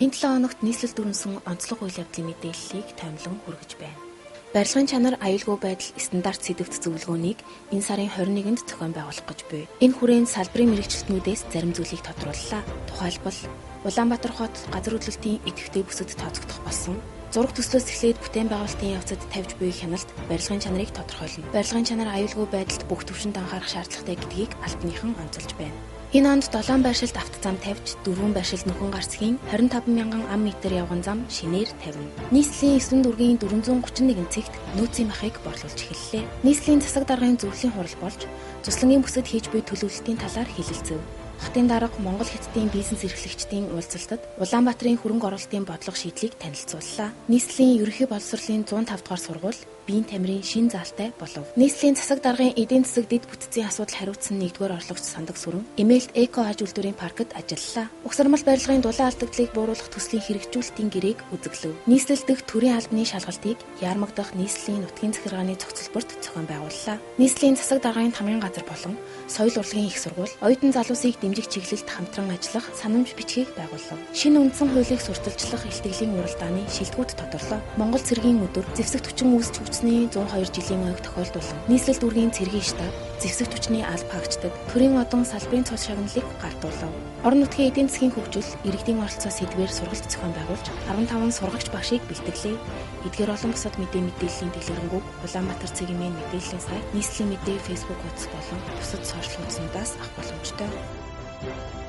Энэ 7 хоногт нийслэл дүрнсэн онцлог үйл явдлын мэдээллийг томилон хүргэж байна. Барилгын чанар, аюулгүй байдал стандарт сэдэвт зөвлөгөөнийг энэ сарын 21-нд зохион байгуулах гэж буй. Энэ хүрээнд салбарын мэргэжилтнүүдээс зарим зүйлийг тодрууллаа. Тухайлбал, Улаанбаатар хот газар хөдлөлтийн идэвхтэй бүсэд тооцогдох болсон. Зураг төслөөс эхлээд бүтээн байгуулалтын явцад тавьж буй хяналт барилгын чанарыг тодорхойлно. Барилгын чанар аюулгүй байдалд бүх түвшинд анхаарах шаардлагатай гэдгийг албаныхан онцолж байна. Энэ онд 7 байршилд автозам тавьж, 4 байршилд нөхөн гарцгийн 25 мянган ам метр явган зам шинээр тавина. Нийслэлийн 9 дүүргийн 431 цэгт нөөцийн махыг борлуулж эхэллээ. Нийслэлийн засаг даргын зөвлөлийн хурал болж, цуслангийн бүсэд хийж буй төлөвлөлтийн талаар хэлэлцэв. Хотын дарга Монгол Хятадын бизнес эрхлэгчдийн уулзалтад Улаанбаатарын хөрөнгө оруулалтын бодлого шийдлийг танилцууллаа. Нийслэлийн ерөнхий боловсролын 105 дугаар сургууль биеийн тамирын шин заалтай болов. Нийслэлийн засаг даргын эдийн засаг дэд бүтцийн асуудал хариуцсан 1-р орлогч Сандаг Сүрэн Эмээлт эко аж үйлдвэрийн паркт ажиллалаа. Угсармал барилгын дулаан алдагдлыг бууруулах төслийн хэрэгжүүлэлтийн гэрээг үзэглэв. Нийслэл дэх төрийн албаны шалгалтыг Яармаг дахь нийслэлийн нутгийн захиргааны зохицолборт зохион байгууллаа. Нийслэлийн засаг даргын тамгын газар болон соёл урлагийн их сургууль оюутан залуусыг дэмжих чиглэлд хамтран ажиллах санамж бичгийг байгууллаа. Шинэ үндсэн хуулийг сурталчлах илтгэлийн уралдааны шилдэгүүд тодорлоо. Монгол цэргийн өдөр зэвсэг төчин үүсч хөгжсөний 102 жилийн ойг тохиолдуулан нийслэл дүүргийн цэргийн штаб, зэвсэг төчний алба хаагчдад төрийн одон салбарын цул шагналыг гардуулав. Орон нутгийн эдийн засгийн хөгжил, иргэдийн оролцоо сэдвээр сургалт зохион байгуулж 15 сургагч багшийг бэлтгэлээ. Эдгээр олон бусад мэдээллийн дэлгэрэнгүй Улаанбаатар цэгийн мэдээллийн сайт, нийслэлийн мэдээ Facebook хуудас болон бусад сошиал хуудаснуудаас авах боломжтой.